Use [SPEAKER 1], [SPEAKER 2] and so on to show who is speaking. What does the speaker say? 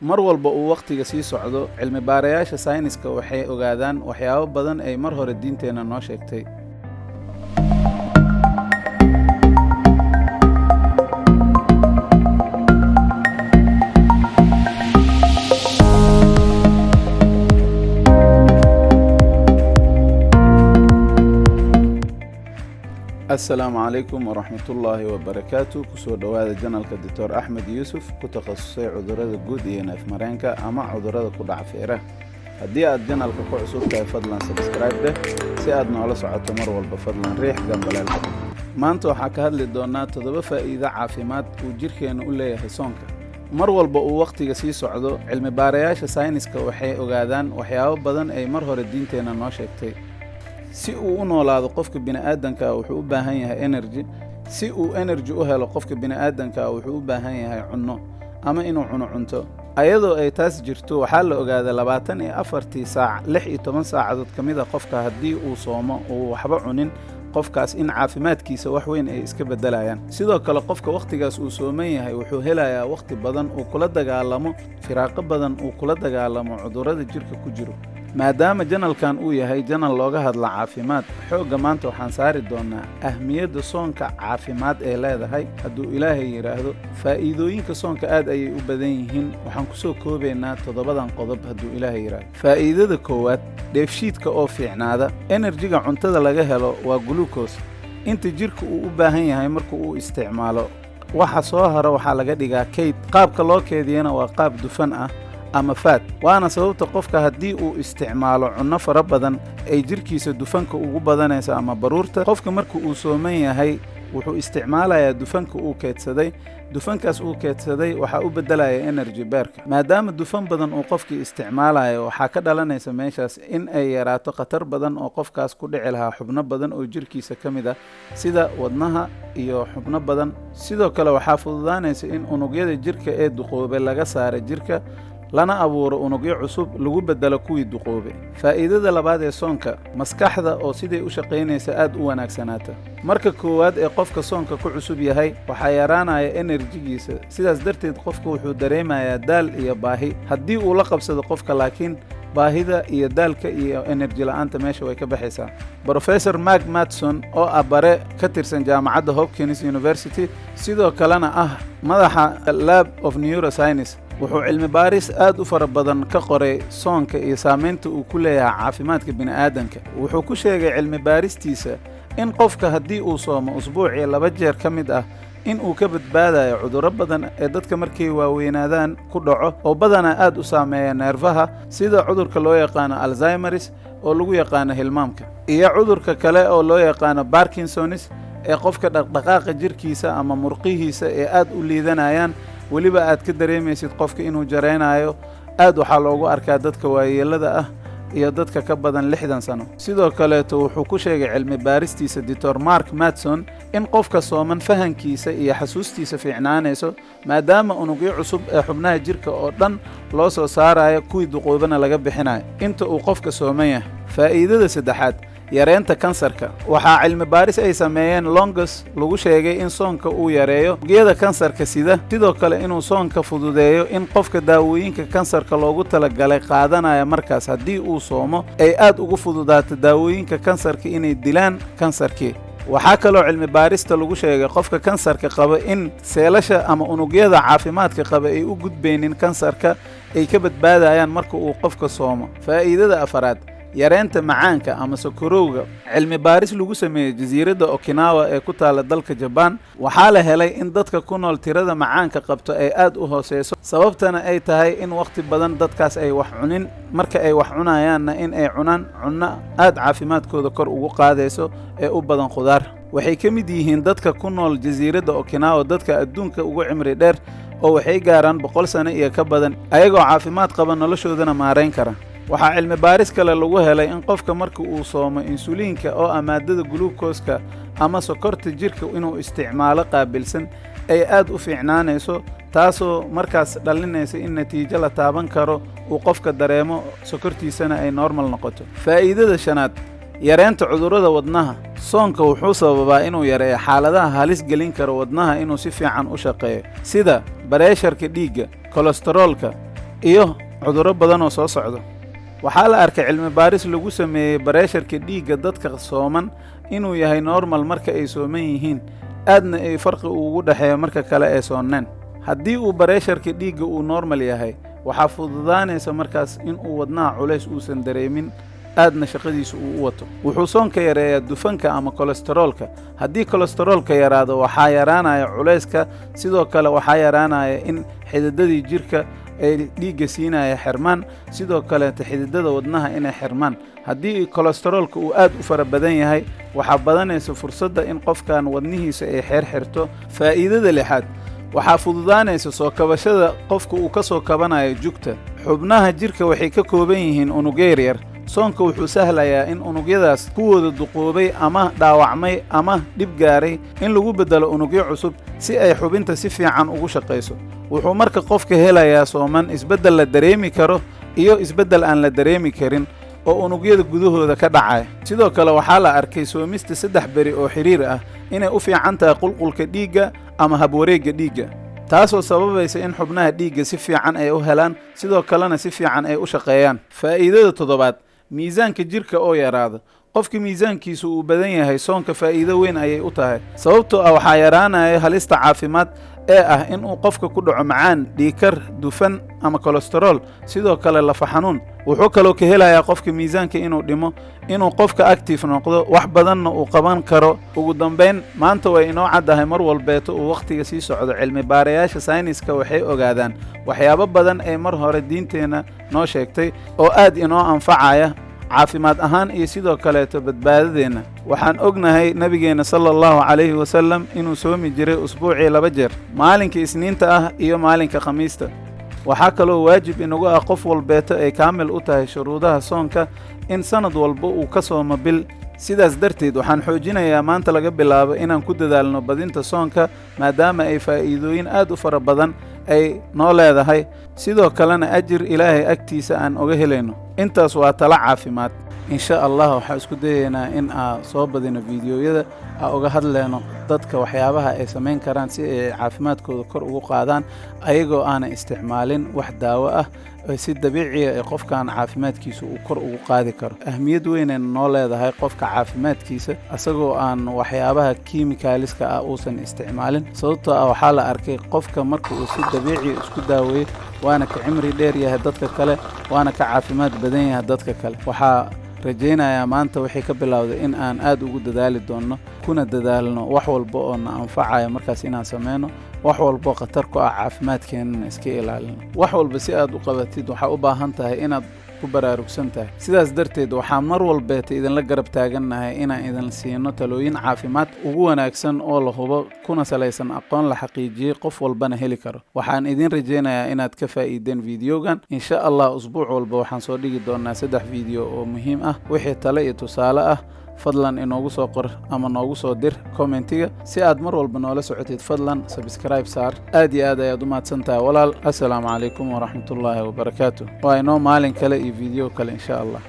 [SPEAKER 1] Mar walba uu wakhtiga sii socdo, cilmi baarayaasha sayniska waxay ogaadaan waxyaabo badan ay mar hore diinteenna noo sheegtay. Asalaamu calaykum waraxmatullaahi wabarakaatu. Kusoo dhowaada janalka Doctor Axmed Yuusuf, ku takhasusay cudurrada guud iyo neefmareenka ama cudurrada ku dhaca feeraha. Haddii aad janalka ku cusub tahay, fadlan subscribe dheh si aad noola socoto mar walba. Fadlan riix gambaleelka. Maanta waxaa ka hadli doonaa 7 faa'iido caafimaad uu jidhkeenna u leeyahay soonka. Mar walba uu wakhtiga sii socdo, cilmi baarayaasha sayniska waxay ogaadaan waxyaabo badan ay mar hore diinteenna noo sheegtay. Si uu u noolaado qofka bini'aadanka, wuxuu u baahan yahay energy. Si uu energy u helo qofka bini'aadanka, wuxuu u baahan yahay cunno ama inuu cuno cunto. Ayadoo ay taas jirto, waxaa la ogaaday 24-tii saac 16 saacadood ka mid a qofka haddii uu soomo, uu waxba cunin, qofkaas in caafimaadkiisa wax weyn ay iska beddelayaan. Sidoo kale, qofka wakhtigaas uu sooman yahay wuxuu helayaa wakhti badan uu kula dagaalamo, firaaqo badan uu kula dagaalamo cudurrada jirka ku jiro. Maadaama janalkan uu yahay janal looga hadla caafimaad, xoogga maanta waxaan saari doonnaa ahmiyadda soonka caafimaad ee leedahay, hadduu Ilaahay yidhaahdo. Faa'iidooyinka soonka aad ayay u badan yihiin. Waxaan ku soo koobaynaa 7-dan qodob, hadduu Ilaahay yidhaahdo. Faa'iidada koowaad: dheefshiidka oo fiicnaada. Energy-ga cuntada laga helo waa glucose. Inta jidhka uu u baahan yahay marka uu isticmaalo, waxa soo haro waxaa laga dhigaa kayd. Qaabka loo keediyana waa qaab dufan ah ama fat, waana sababta qofka haddii uu isticmaalo cunno fara badan ay jidhkiisa dufanka ugu badanayso ama baruurta. Qofka marka uu sooman yahay wuxuu isticmaalayaa dufanka uu keedsaday. Dufankaas uu keedsaday waxaa u beddelaya energy beerka. Maadaama dufan badan uu qofkii isticmaalayo, waxaa ka dhalanaysa meeshaas in ay yaraato khatar badan oo qofkaas ku dhici lahaa xubno badan oo jirkiisa ka mid ah, sida wadnaha iyo xubno badan. Sidoo kale, waxaa fududaanaysa in unugyada jirka ee duqoobay laga saara jirka, lana abuuro unugyo cusub lagu beddelo kuwii duqoobay. Faa'iidada labaad ee soonka: maskaxda oo siday u shaqaynaysa aad u wanaagsanaata. Marka koowaad ee qofka soonka ku cusub yahay, waxaa yaraanaya energy-giisa. Sidaas darteed qofka wuxuu dareemayaa daal iyo baahi. Haddii uu la qabsado qofka laakiin, baahida iyo daalka iyo energy la'aanta meesha way ka baxaysaa. Professor Mark Matson, oo ah bare ka tirsan jaamacadda Hopkins University, sidoo kalena ah madaxa Lab of Neuroscience, wuxuu cilmi baaris aad u fara badan ka qoray soonka iyo saamaynta uu ku leeyahay caafimaadka bini'aadanka. Wuxuu ku sheegay cilmi baaristiisa in qofka haddii uu soomo usbuucii 2 jeer ka mid ah, in uu ka badbaadayo cudurro badan ee dadka markay waaweynaadaan ku dhaco, oo badanaa aad u saameeya neerfaha, sida cudurka loo yaqaano Alzheimer's oo lagu yaqaano hilmaamka, iyo cudurka kale oo loo yaqaano Parkinson's ee qofka dhaqdhaqaaqa jirkiisa ama murqihiisa ee aad u liidanayaan, weliba aad ka dareemaysid qofka inuu jaraynayo. Aad waxaa loogu arkaa dadka waayeelada ah iyo dadka ka badan 60 sano. Sidoo kaleeto, wuxuu ku sheegay cilmi baaristiisa Doctor Mark Matson in qofka sooman fahankiisa iyo xasuustiisa fiicnaanayso, maadaama unugyo cusub ee xubnaha jirka oo dhan loo soo saarayo, kuwii duqoobana laga bixinayo inta uu qofka sooman yahay. Faa'iidada saddexaad: yareynta kansarka. Waxaa cilmi baaris ay sameeyeen Longus lagu sheegay in soonka uu yareeyo unugyada kansarka sida, sidoo kale inuu soonka fududeeyo in qofka daawooyinka kansarka loogu talagalay qaadanaya markaas haddii uu soomo ay aad ugu fududaato daawooyinka kansarka inay dilaan kansarkii. Waxaa kaloo cilmi baarista lagu sheegay qofka kansarka qaba in seelasha ama unugyada caafimaadka qaba ay u gudbaynin kansarka, ay ka badbaadayaan marka uu qofka soomo. Faa'iidada afaraad: yareynta macaanka ama sokorowga. Cilmi baaris lagu sameeyey jasiiradda Okinawa ee ku taala dalka Jabaan, waxaa la helay in dadka ku nool tirada macaanka qabto ay aad u hooseyso, sababtana ay tahay in wakhti badan dadkaas ay wax cunin, marka ay wax cunayaanna in ay cunaan cunno aad caafimaadkooda kor ugu qaadayso ee u badan khudaar. Waxay ka mid yihiin dadka ku nool jasiiradda Okinawa dadka adduunka ugu cimri dheer, oo waxay gaaraan 100 sano iyo ka badan ayagoo caafimaad qaba, noloshoodana maarayn kara. Waxaa cilmi baaris kale lagu helay in qofka marka uu soomo, insuliinka oo ah maadada glucose-ka ama sokorta jirka inuu isticmaalo qaabilsan ay aad u fiicnaanayso, taasoo markaas dhalinaysa in natiijo la taaban karo uu qofka dareemo, sokortiisana ay normal noqoto. Faa'iidada shanaad: yareynta cudurrada wadnaha. Soonka wuxuu sababaa inuu yareeyo xaaladaha halis gelin karo wadnaha inuu si fiican u shaqeeyo, sida pressure-ka dhiigga, kolestaroolka. Iyo cudurro badan oo soo socdo. Waxaa la arkay cilmi baaris lagu sameeyey pressure-ka dhiigga dadka sooman inuu yahay normal marka ay sooman yihiin, aadna ay farqi ugu dhexeeyo marka kale ee soonneen. Haddii uu pressure-ka dhiigga uu normal yahay, waxaa fududaanaysa markaas inuu wadnaha culays uusan dareemin, aadna shaqadiisa uu u wato. Wuxuu soonka yareeyaa dufanka ama kolestaroolka. Haddii kolestaroolka yaraado, waxaa yaraanaya culayska. Sidoo kale waxaa yaraanaya in xididadii jirka ee dhiigga siinaya xirmaan, sidoo kaleeta xididada wadnaha inay xirmaan. Haddii kolestaroolka uu aad u fara badan yahay, waxaa badanaysa fursadda in qofkan wadnihiisa ay xeer xirto. Faa'iidada lixaad, waxaa fududaanaysa soo kabashada qofka uu ka soo kabanayo jugta. Xubnaha jirka waxay ka kooban yihiin unugyo yaryar. Soonka wuxuu sahlayaa in unugyadaas kuwooda duqoobay ama dhaawacmay ama dhib gaaray in lagu beddelo unugyo cusub, si ay xubinta si fiican ugu shaqayso. Wuxuu marka qofka helayaa sooman isbeddel la dareemi karo iyo isbeddel aan la dareemi karin oo unugyada gudahooda ka dhacaya. Sidoo kale waxaa la arkay soomista 3 beri oo xidhiir ah inay u fiican tahay qulqulka dhiigga ama habwareegga dhiigga, taasoo sababaysa in xubnaha dhiigga si fiican ay u helaan, sidoo kalena si fiican ay u shaqeeyaan. Faa'iidada toddobaad, miisaanka jirka oo yaraada. Qofka miisaankiisu uu badan yahay, soonka faa'iido weyn ayay u tahay, sababtoo ah waxaa yaraanaya halista caafimaad ee ah inuu qofka ku dhaco macaan, dhiikar, dufan ama kolestarool, sidoo kale lafa xanuun. Wuxuu kaloo ka helayaa qofka miisaanka inuu dhimo inuu qofka active noqdo, wax badanna uu qaban karo. Ugu dambayn, maanta way inoo caddahay mar walbeeto uu wakhtiga sii socdo, cilmi baarayaasha sayniska waxay ogaadaan waxyaabo badan ee mar hore diinteenna noo sheegtay oo aad inoo anfacaya caafimaad ahaan iyo sidoo kaleeto badbaadadeenna. Waxaan ognahay Nebigeenna sala Allahu calayhi wasallam inuu soomi jiray usbuucii 2 jeer, maalinka Isniinta ah iyo maalinka Khamiista. Waxaa kaloo waajib inagu ah qof walbeeto ay kaamil u tahay shuruudaha soonka in sannad walba uu ka soomo bil. Sidaas darteed waxaan xoojinayaa maanta laga bilaabo inaan ku dadaalno badinta soonka, maadaama ay faa'iidooyin aad u fara badan ay noo leedahay, sidoo kalena ajir Ilaahay agtiisa aan oga helayno. Intaas waa talo caafimaad. Insha Allah waxaan isku dayaynaa in aa soo badino fiidiyoyada aa uga hadleyno dadka waxyaabaha ay samayn karaan si ay caafimaadkooda kor ugu qaadaan, ayagoo aanan isticmaalin wax daawo ah, si dabiiciya ee qofkan caafimaadkiisa uu kor ugu qaadi karo. Ahmiyad weynayna noo leedahay qofka caafimaadkiisa asagoo aan waxyaabaha kiimikaaliska ah uusan isticmaalin, sababtoo ah waxaa la arkay qofka marka uu si dabiiciya isku daaweeyo, waana ka cimri dheer yahay dadka kale, waana ka caafimaad badan yahay dadka kale. Waxaa rajaynayaa maanta waxay ka bilowday in aan aad ugu dadaali doonno, kuna dadaalno wax walba oo na anfacaya markaas inaan sameyno, wax walbo khatar ku ah caafimaadkeennana iska ilaalino. Wax walba si aad u qabatid, waxaa u baahan tahay inaad ku baraarugsan tahay. Sidaas darteed waxaan mar walbeeta idinla garab taagannahay inaan idin siino talooyin caafimaad ugu wanaagsan oo la hubo, kuna salaysan aqoon la xaqiijiyey, qof walbana heli karo. Waxaan idin rajaynayaa inaad ka faa'iideen fiidiyogan. Insha Allah usbuuc walba waxaan soo dhigi doonaa 3 fiidiyo oo muhiim ah. Wixii tale iyo tusaale ah, fadlan inoogu soo qor ama noogu soo dir comment-iga. Si aad mar walba noola socotid, fadlan subscribe saar. Aad iyo aad ayaad u mahadsan tahay, walaal. Assalaamu calaykum waraxmatullaahi wabarakaatu. Waa inoo maalin kale iyo video kale, insha Allah.